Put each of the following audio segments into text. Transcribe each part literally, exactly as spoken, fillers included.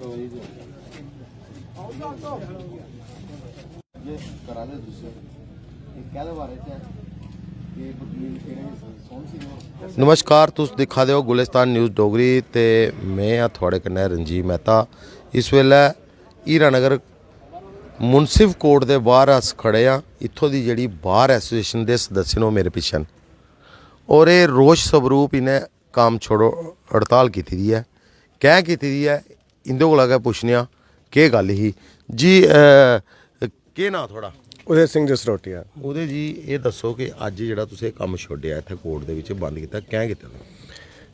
नमस्कार, तुस दिक्खा दे ओ गुलिस्तान न्यूज़ डोगरी ते में आं थुआढ़े कन्नै रंजीव मेहता। इस बेल्लै हीरानगर म्युनिसिपल कोर्ट दे बाह्र अस खड़े आं। इत्थों दी जेह्ड़ी बार एसोसिएशन दे सदस्य न, ओह् मेरे पिच्छें न। और एह् रोष स्वरूप इ'नें कम्म छोड़ो हड़ताल कीती दी ऐ। कैं कीती दी ऐ, इं'दे कोला गै पुच्छने आं केह् गल्ल ही। जी, अ, केह् नांऽ थुआढ़ा? उदय सिंह जसरोटिया। उदय जी, एह् दस्सो कि अज्ज जेह्ड़ा तुसें कम्म छोड़ेआ इत्थै कोर्ट दे बिच बंद कीता, कैं कीता?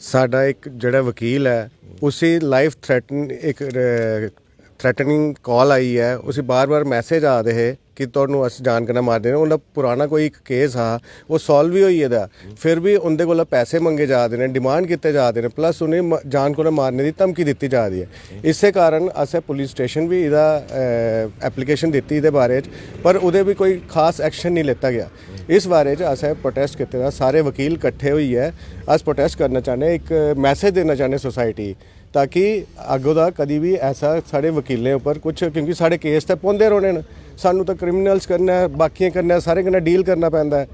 साढ़ा इक जेह्ड़ा वकील ऐ, उसी लाइफ थ्रेटन इक, अ, थ्रेटनिंग कॉल आई ऐ, उसी बार-बार मैसेज आ दे हे कि तुहानू अस जान कन्नै मारने न। उं'दा पुराना कोई इक केस हा, ओह् सॉल्व बी होई गेदा, फिर बी उं'दे कोला पैसे मंगे जा दे न, डिमांड कीते जा दे न, प्लस उ'नें म-, जान कोला मारने दी धमकी दित्ती जा दी ऐ। इस्सै कारण असें पुलिस स्टेशन बी एह्दा, अ, एप्लीकेशन दित्ती एह्दे बारे च, पर ओह्दे बी कोई खास एक्शन निं लैता गेआ। इस बारे च असें प्रोटेस्ट कीते दा, सारे वकील कट्ठे होइयै अस प्रोटेस्ट करना चाह्न्ने, इक मैसेज देना चाह्न्ने सोसाइटी, ताकि अग्गों दा कदी बी ऐसा साढ़े वकीलें उप्पर कुछ, क्योंकि साढ़े केस ते पौंदे रौह्ने न, सानू ते क्रिमिनल्स कन्नै, बाकियें कन्नै, सारें कन्नै डील करना पैंदा ऐ।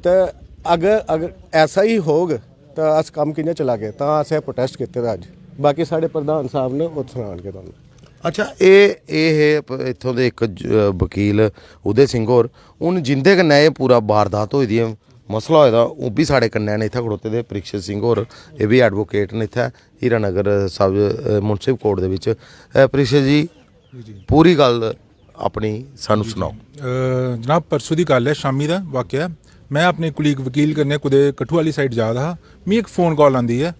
ते अगर, अगर ऐसा ही होग तां अस कम्म कि'यां चलागे? तां असें प्रोटेस्ट कीते दा अज्ज। बाकी साढ़े प्रधान साहब न, ओह् सनानगे तुहानू। अच्छा, एह्, एह् हे प-, इत्थों दे इक ज-, वकील उदय सिंह होर। हून जिंदे कन्नै एह् पूरा वारदात होई दी ऐ, मसला होए दा, ओह् बी साढ़े कन्नै न, इत्थै खड़ोते दे परीक्षित सिंह होर, एह् बी एडवोकेट न इत्थै हीरानगर सब, अ, म्युनिसिपल कोर्ट दे बिच। अ, परीक्षित जी, जी, जी। पूरी गल्ल अपनी सानू जी, जी। सनाओ। अ, जनाब, परसों दी गल्ल ऐ, शामी दा वाकया ऐ। में अपने कुलीग वकील कन्नै कुतै कठुआ आह्ली साइड जा दा हा, मिगी इक फोन कॉल आंदी ऐ,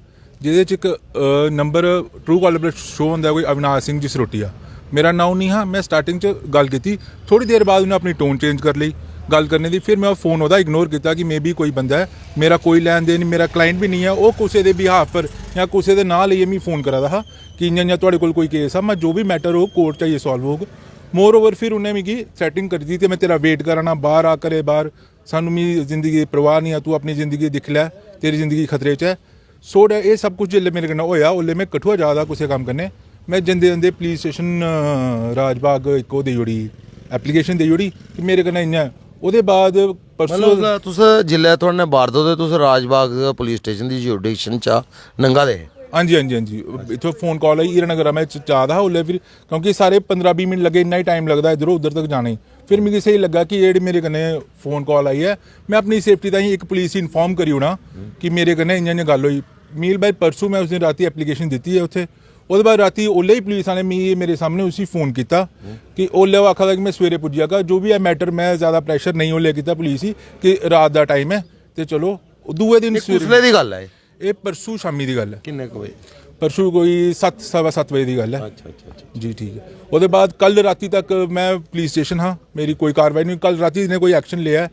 जेह्दे च इक, अ, नंबर ट्रू कॉलर पर शो होंदा ऐ, कोई अविनाश सिंह जसरोटिया। मेरा नांऽ निं हा, में स्टार्टिंग च गल्ल कीती, थोह्ड़ी देर बाद उ'नें अपनी टोन चेंज करी लेई गल्ल करने दी। फिर में ओह् फोन ओह्दा इग्नोर कीता कि मे बी कोई बंदा ऐ, मेरा कोई लैन देन, मेरा क्लाइंट बी निं ऐ, ओह् कुसै दे बिहाफ पर जां कुसै दे नांऽ लेइयै मिगी फोन करा दा हा कि इ'यां इ'यां थुआढ़े कोल कोई केस हा। में जो बी मैटर होग, कोर्ट च आइयै सॉल्व होग। मोर ओवर, फिर उ'नें मिगी थ्रेटनिंग करी दी कि में तेरा वेट करा ना, बाह्र आ, घरै बाह्र, सानू, मी जिंदगी दी परवाह निं ऐ, तू अपनी जिंदगी दिक्खी लै, तेरी जिंदगी खतरे च ऐ। सो, एह् सब कुछ जिसलै मेरे कन्नै होएआ, उसलै में कठुआ जा दा कुसै कम्म कन्नै। में जंदे जंदे पुलिस स्टेशन, अ, राजबाग इक ओह् देई ओड़ी, एप्लीकेशन देई ओड़ी कि मेरे कन्नै इ'यां ऐ। ओह्दे बाद परसों मतलब, तुस जिसलै थुआढ़े नै वारदात होई, तुस राजबाग पुलिस स्टेशन दी जुरिडिक्शन चा लंघा दे हे? हां जी, हां जी, हां जी। इत्थों फोन कॉल आई, हीरानगर में च-, जा दा हा उसलै, फिर क्योंकि सारे पंदरां बीह् मिंट लग्गे, इन्ना ही टाइम लगदा इद्धरों उद्धर तक जाने गी। फिर मिगी स्हेई लग्गा कि जेह्ड़ी मेरे कन्नै फोन कॉल आई ऐ, में अपनी सेफ्टी ताईं इक पुलिस गी इन्फॉर्म करी ओड़ां कि मेरे कन्नै इ'यां इ'यां गल्ल होई। मील भाई, परसों में उस दिन रातीं एप्लीकेशन दित्ती ऐ उत्थै। ओह्दे बाद रातीं ओल्लै ही पुलिस आह्ले मिगी, मेरे सामनै उसी फोन कीता कि ओल्लै ओह् आखा दा कि में सवेरे पुज्जी जागा। जो बी ऐ मैटर, में ज़्यादा प्रैशर नेईं ओल्लै कीता पुलिस गी कि रात दा टाइम ऐ ते चलो, ओह् दूए दिन एह् सवेरे कुसलै दी गल्ल ऐ? एह् परसों शामी दी गल्ल ऐ। किन्ने कुछ बजे? परसों कोई सत्त, सवा सत्त बजे दी गल्ल ऐ। अच्छा, अच्छा, अच्छा। जी, ठीक ऐ। ओह्दे बाद कल रातीं तक में पुलिस स्टेशन हा, मेरी कोई कार्रवाई नेईं। कल रातीं इ'नें कोई एक्शन लेआ ऐ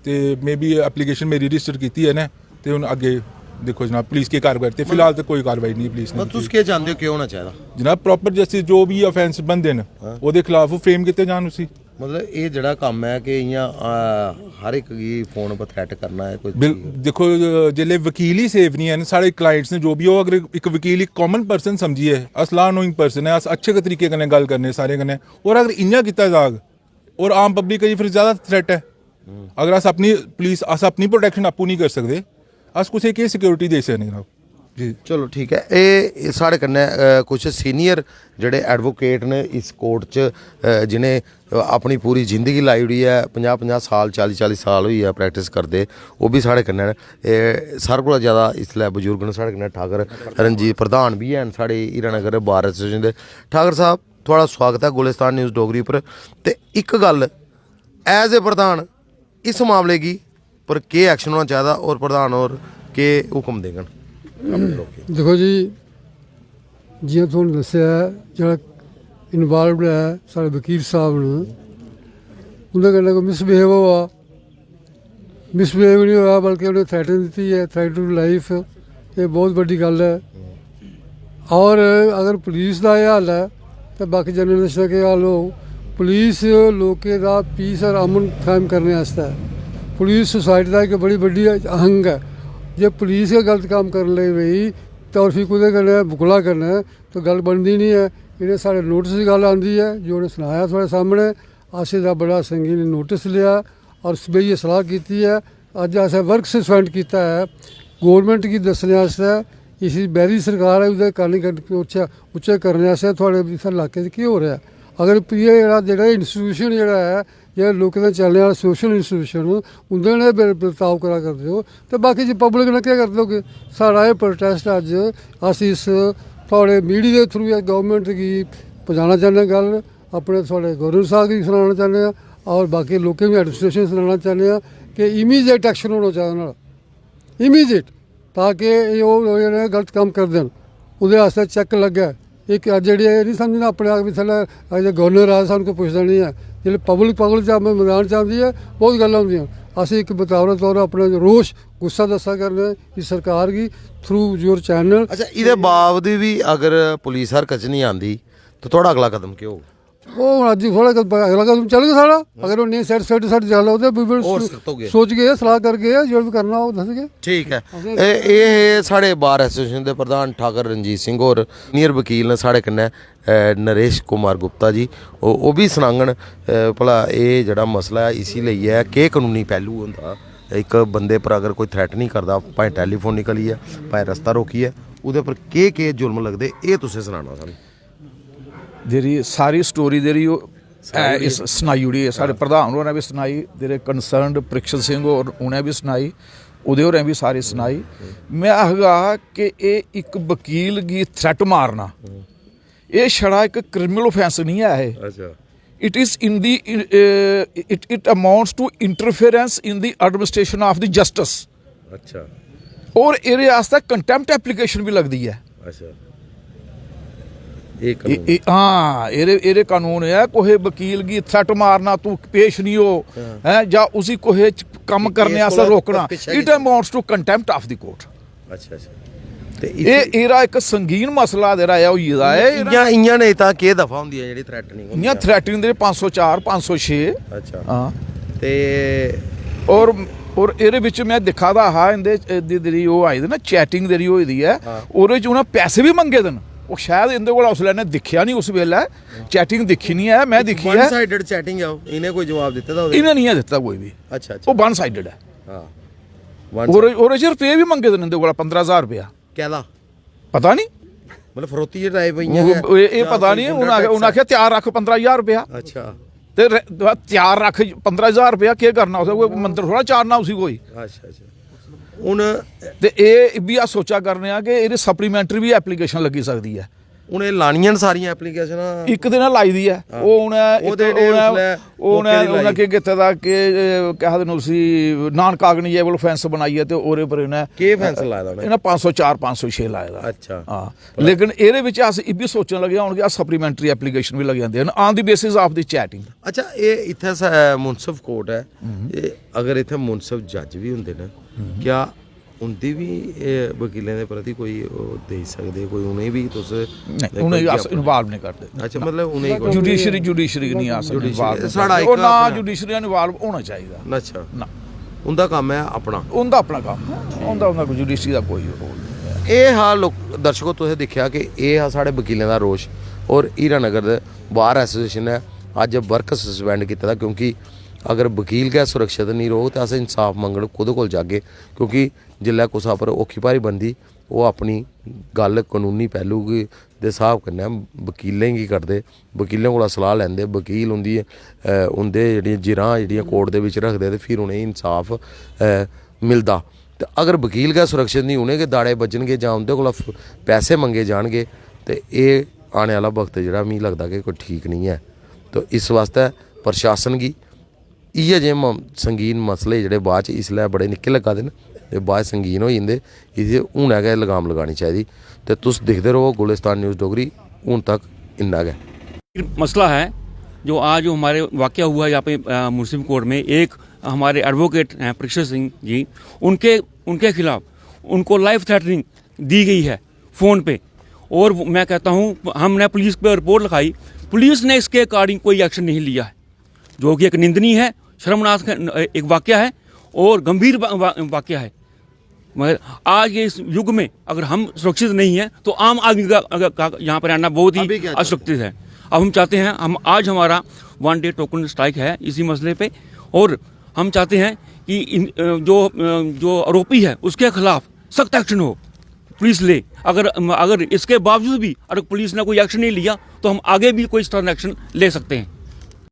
ते मे बी एप्लीकेशन मेरी रजिस्टर कीती ऐ इ'नें, ते हून अग्गें दिक्खो जनाब, पुलिस केह् कार्रवाई करदी। फिलहाल ते कोई कार्रवाई नेईं पुलिस ने पर तुस कीती। केह् चांह्दे ओ, केह् होना चाहिदा? जनाब, प्रॉपर जस्टिस, जो बी ऑफेंस बनदे न, हां। ओह्दे खिलाफ फ्रेम कीते जान उसी। मतलब, एह् जेह्ड़ा कम्म ऐ कि इ'यां, आ, हर इक गी फोन उप्पर थ्रेट करना ऐ कोई बिल-, चीज? दिक्खो, अ, जेल्लै वकील ही सेफ निं हैन, साढ़े क्लाइंट्स न जो बी, ओह् अगर इक वकील गी कॉमन पर्सन समझियै, अस लॉ नोइंग पर्सन ऐ, अस अच्छे गै तरीके कन्नै गल्ल करने सारें कन्नै, और अगर इ'यां कीता जाग, और आम पब्लिक गी फिर ज़्यादा थ्रेट ऐ। अगर अस अपनी पुलिस, अस अपनी प्रोटेक्शन आपूं निं करी सकदे, अस कुसै गी केह् सिक्योरिटी देई सकने जनाब? जी। चलो, ठीक ऐ। एह्, एह् साढ़े कन्नै, अ, कुछ सीनियर जेह्ड़े एडवोकेट न इस कोर्ट च, अ, जि'नें, अ, अपनी पूरी जिंदगी लाई ओड़ी ऐ, पंजाह् पंजाह् साल, चाली चाली साल होई गेआ प्रैक्टिस करदे, ओह् बी साढ़े कन्नै न। एह् सारें कोला ज़्यादा इसलै बजुर्ग न साढ़े कन्नै ठाकर रंजीत प्रधान बी हैन साढ़े हीरानगर बार एसोसिएशन दे। ठाकर साहब, थुआढ़ा सुआगत ऐ गुलिस्तान न्यूज़ डोगरी उप्पर। ते इक गल्ल, एज ए प्रधान, इस मामले गी पर केह् एक्शन होना चाहिदा और प्रधान होर केह् हुक्म देङन? दिक्खो जी, जि'यां तुसें दस्सेआ ऐ, जेह्ड़ा इन्वाल्वड ऐ, साढ़े वकील साहब न, उं'दे कन्नै कोई मिसबिहेव होआ, मिसबिहेव निं होआ, बल्कि उ'नें थ्रेटन दित्ती ऐ, थ्रेट टू लाइफ। एह् बहुत बड्डी गल्ल ऐ। और अगर पुलिस दा एह् हाल ऐ, ते बाकी जनरल दा केह् हाल होग? पुलिस लोकें दा पीस और अमन कायम करने आस्तै, पुलिस सोसाइटी दा इक बड़ी बड्डी अंग ऐ। जे पुलिस गै गलत कम्म करन लगी पेई, ते और फ्ही कोह्दे कन्नै बकुला करना ऐ? ते गल्ल बनदी निं ऐ। इ'नें साढ़े नोटिस दी गल्ल आंदी ऐ, जो उ'नें सनाया थुआढ़े सामनै, असें एह्दा बड़ा संगीन नोटिस लेआ और बेहियै सलाह कीती ऐ। अज्ज असें वर्क सस्पेंड कीता ऐ, गौरमेंट गी दस्सने आस्तै, इसी बैरी सरकार ऐ, ओह्दे कन्न कन्न उच्चे उच्चे करने आस्तै थुआढ़े इत्थै इलाके च केह् हो रेहा ऐ। अगर एह् जेह्ड़ा जेह्ड़ा इंस्टीट्यूशन जेह्ड़ा ऐ, जेह्ड़ा लोकें दा चलने आह्ला सोशल इंस्टीट्यूशन, उं'दे कन्नै बर-, बर्ताव करा करदे ओ, ते बाकी जे पब्लिक ने केह् करदे होगे? साढ़ा एह् प्रोटेस्ट अज्ज अस इस थुआढ़े मीडिया दे थ्रू इस गौरमेंट गी पजाना चाह्न्ने आं गल्ल, अपने थुआढ़े गवर्नर साहब गी सनाना चाह्न्ने आं और बाकी लोकें गी एडमिनिस्ट्रेशन सनाना चाह्न्ने आं कि इमीडिएट एक्शन होना चाहिदा नुहाड़ा, इमीडिएट, ताकि एह् ओह् जेह्ड़े गलत कम्म करदे न, ओह्दे आस्तै चैक लग्गै। इक अज्ज जेह्ड़ी एह् निं समझना अपने आप गी थल्लै, अज्ज गवर्नर आए, सानूं कोई पुछदा निं ऐ। जिसलै पब्लिक, पब्लिक च मैदान च आंदी ऐ, बहुत गल्लां होंदियां। अस इक बतौर तौर अपना रोष, गुस्सा दस्सा करने इस सरकार गी through your channel। अच्छा, एह्दे बावजूद बी अगर पुलिस हरकत च निं आंदी, तो थुआढ़ा अगला कदम केह् होग? ओह् हून अज्ज थोह्ड़ा अगला कदम चलग साढ़ा। अगर ओह् नेईं सैटिस्फाइड साढ़ी गल्ल, ओह्दे होर सख्त होगे। सोचगे, सलाह करगे, जो बी करना होग दसगे। ठीक ऐ। एह् एह् हे साढ़े बार एसोसिएशन दे प्रधान ठाकर रणजीत सिंह होर, सीनियर वकील न साढ़े कन्नै, अ, नरेश कुमार गुप्ता जी। ओह् ओह् बी सनाङन, अ, भला एह् जेह्ड़ा मसला ऐ, इसी लेइयै केह् कानूनी पैह्लू होंदा, इक बंदे पर अगर कोई थ्रैट निं करदा, भाएं टैलीफोन निकलियै, भाएं रस्ता रोकियै, ओह्दे पर केह् केह् जुल्म लगदे, एह् तुसें सनाना सानूं। जेह्ड़ी सारी स्टोरी जेह्ड़ी ओह् ऐ, इस सनाई ओड़ी ऐ। साढ़े प्रधान होरें बी सनाई, जेह्ड़े कंसर्नड प्रेक्षत सिंह होर, उ'नें बी सनाई, उदय होरें बी सारी सनाई। में आखगा कि एह् इक वकील गी थ्रैट मारना, एह् छड़ा इक क्रिमिनल ऑफेंस निं ऐ। एह् अच्छा। It is in the, it it amounts to interference in the administration of the justice। अच्छा। और एह्दे आस्तै कंटेम्प्ट एप्लीकेशन बी लगदी ऐ। अच्छा। एह् ए- कानून ए- हां, एह्दे एह्दे कानून एह् ऐ, कुसै वकील गी थ्रैट मारना, तू पेश निं हो, हैं, जां उसी कुसै च कम्म करने आस्तै रोकना, it amounts to contempt of the court। अच्छा अच्छा। ते एह् एह्दा इक संगीन मसला जेह्ड़ा ऐ होई गेदा ऐ। इ'यां इ'यां नेईं तां केह् दफा होंदी ऐ जेह्ड़ी थ्रैटनिंग होंदी इ'यां ऐ? थ्रैटनिंग दे पंज सौ चार, पंज सौ छे। अच्छा। हां। ते और और एह्दे बिच में दिक्खा दा हा, इं'दे, इं'दी जेह्ड़ी ओह् आई दी ना, चैटिंग जेह्ड़ी होई दी ऐ, हां। ओह्दे च उ'नें पैसे बी मंगे दे न। ओह् शायद इं'दे कोला उसलै इ'नें दिक्खेआ निं, उस बेल्लै चैटिंग दिक्खी निं ऐ, में दिक्खी वन ऐ। साइडेड चैटिंग ऐ ओह्, इ'नें कोई जवाब दित्ते दा ओह्दे? इ'नें निं ऐ दित्ता कोई बी। अच्छा अच्छा। ओह् वन साइडेड ऐ। हां। और और एह्दे च रपेऽ बी मंगे दे न इं'दे कोला, पंदरां ज्हार रपेआ। कैह्दा? पता निं। मतलब फरोती जे टाइप इ'यां ओह्- गै? ओह्- एह् एह् जां पता कोई निं, उ'नें contract आखेआ, उ'नें आखेआ त्यार रक्ख पंदरां ज्हार रपेआ। अच्छा। ते र- त्यार रक्ख पंदरां ज्हार रपेआ, केह् करना उसे? कोई मंदर थोह्ड़ा चाढ़ना उसी कोई। अच्छा अच्छा। हून ते एह् इब्बी अस सोचा करने आं कि एह्दी सप्लीमेंटरी बी एप्लीकेशन लग्गी सकदी ऐ। हून एह् लानियां न सारियां एप्लीकेशनां? इक दिन लाई दी ऐ। हां। ओह् उ'नें ओह् इक- ते जेह्ड़े उ'नें- उसलै ओह् उ'नें मौके दी उ'नें लाई। केह् कीते दा कि केह् आखदे न उसी, नान कागनिजेबल ऑफेंस बनाइयै ते ओह्दे पर इ'नें केह् फैंसल लाए दा उ'नें? इ'नें पंज सौ चार, पंज सौ छे लाए दा। अच्छा। हां। लेकिन एह्दे बिच अस इब्बी सोचन लगे हून कि अस सप्लीमेंटरी एप्लीकेशन बी लगी जंदे न on the basis of the chatting। अच्छा, एह् इत्थै स- मुनसफ कोर्ट ऐ, एह् अगर इत्थै मुनसफ जज बी होंदे न, क्या उं'दी बी एह् वकीलें दे प्रति कोई ओह् देई सकदे, कोई उ'नेंगी बी तुस नहीं, उ'नेंगी अस इन्वाल्व नहीं करदे। अच्छा, मतलब उ'नेंगी कोई जुडिशरी जुडिशरी नहीं आ सकदे, जुडिशरी, इन्वाल्व नहीं साढ़ा करदे। इक और ना अपना- जुडिशरी इन्वाल्व होना चाहिए। अच्छा। ना। उं'दा कम्म ऐ अपना। उं'दा अपना कम्म है, उं'दा उं'दा कोई जुडिशरी दा कोई रोल नहीं है। एह् हा लोक दर्शको, तुसें दिक्खेआ कि एह् हा साढ़े वकीलें दा रोष। और हीरानगर दे बार एसोसिएशन ने अज्ज वर्क सस्पेंड कीते दा, क्योंकि अगर वकील गै सुरक्षित नेईं रौह्ग ते अस इंसाफ मंगन कोह्दे कोल जागे? क्योंकि जिसलै कुसै पर औखी भारी बनदी, ओह् अपनी गल्ल कानूनी पैह्लू गी दे स्हाब कन्नै वकीलें गी करदे, वकीलें कोला सलाह लैंदे, वकील उं'दी, अ, उं'दे जेह्ड़ियां जिरां जेह्ड़ियां कोर्ट दे बिच रखदे ते फिर उ'नेंगी इंसाफ, अ, मिलदा। ते अगर वकील गै सुरक्षित नेईं, उ'नें गै दाड़े बज्जन गे जां उं'दे कोला फ- पैसे मंगे जान गे, ते एह् आने आह्ला वक्त जेह्ड़ा मिगी लगदा कि कोई ठीक नेईं ऐ। ते इस बास्तै प्रशासन गी इ'यै जेह् म- संगीन मसले जेह्ड़े बाद च इसलै बड़े निक्के लग्गा दे न, ते बाद च संगीन होई जंदे। इसी हूनै गै लगाम लगानी चाहिदी। ते तुस दिखदे र'वो गुलिस्तान न्यूज़ डोगरी, हून तक इन्ना गै। मसला है जो आज जो हमारे वाकया हुआ है यहाँ पे, अ, मुंसिफ कोर्ट में, एक हमारे एडवोकेट हैं परीक्षित सिंह जी, उनके उनके खिलाफ उनको लाइफ थ्रेटनिंग दी गई है फ़ोन पे। और वो- मैं कहता हूँ, हमने पुलिस पे रिपोर्ट लिखाई, पुलिस ने इसके अकॉर्डिंग कोई एक्शन नहीं लिया है, जो कि एक निंदनीय है, शर्मनाक है, एक वाकया है और गंभीर वा- वा- वाकया है। मगर आज के इस युग में अगर हम सुरक्षित नहीं है तो आम आदमी का, का, का यहाँ पर रहना बहुत ही अभी क्या चाहते असुरक्षित है। अब हम चाहते हैं, हम आज हमारा वन डे टोकन स्ट्राइक है इसी मसले पे, और हम चाहते हैं कि इन, अ, जो अ, जो आरोपी है उसके खिलाफ सख्त एक्शन हो, पुलिस ले। अगर अगर इसके बावजूद भी अगर पुलिस ने कोई एक्शन नहीं लिया तो हम आगे भी कोई इस तरह एक्शन ले सकते हैं।